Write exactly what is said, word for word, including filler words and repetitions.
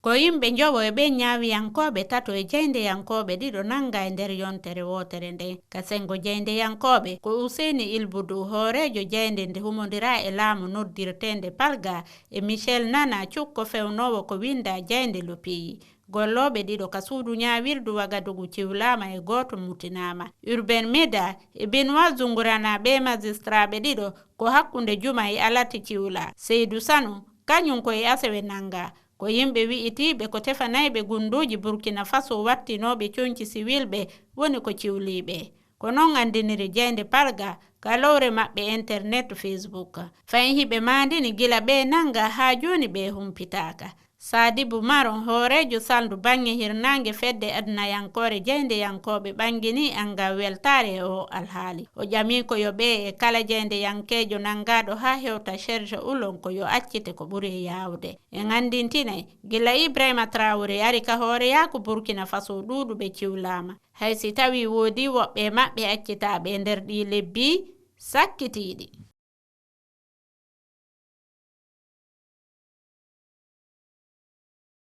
Ko yimɓe njowo e ɓeen ñaawiyankooɓe tato e jaayndeyankooɓe ɗiɗo nanngaa e nder yontere wootere ndee. Ka senngo jaayndeyankooɓe, ko Ousseyni Ilbudu, hooreejo jaaynde nde humondiraa e laamu noddirteende Palga, e Michel Nana, cukko fewnoowo ko winndaa jaaynde Le Pays. Gollooɓe ɗiɗo ka suudu ñaawirdu Wagadugu ciwlaama e gooto mutinaama. Urbain Meda e Benoît Zungurana, ɓee magistraaɓe ɗiɗo, ko hakkunde juma e alati ciwlaa. Seydou Sanou, kañum ko e asewe nanngaa. Ko yimɓe wi'itiiɓe ko tefanayɓe gunnduuji Burkina Faso wattinooɓe coñci siwilɓe woni ko ciwlii ɓe. Ko noon anndiniri jaaynde Palga ka lowre maɓɓe internet Facebook. Fayin hiɓe maandini gila ɓe nanngaa haa jooni ɓe humpitaaka. Sadibou Maron, hooreejo salndu baŋŋe hirnaange fedde adunayankoore jaayndeyankooɓe, ɓannginii anngal weltaare e oo alhaali. O ƴamii ko yo ɓe e kala jaayndeyankeejo nanngaaɗo haa hewta Serge Oulon ko yo accite ko ɓuri e yaawde. En anndintinay, gila Ibrahima Traoré ari ka hooreyaaku Burkina Faso, ɗuuɗuɓe ciwlaama. Hay si tawii woodii woɓɓe e maɓɓe accitaaɓe e nder ɗii lebbi sakkitiiɗi.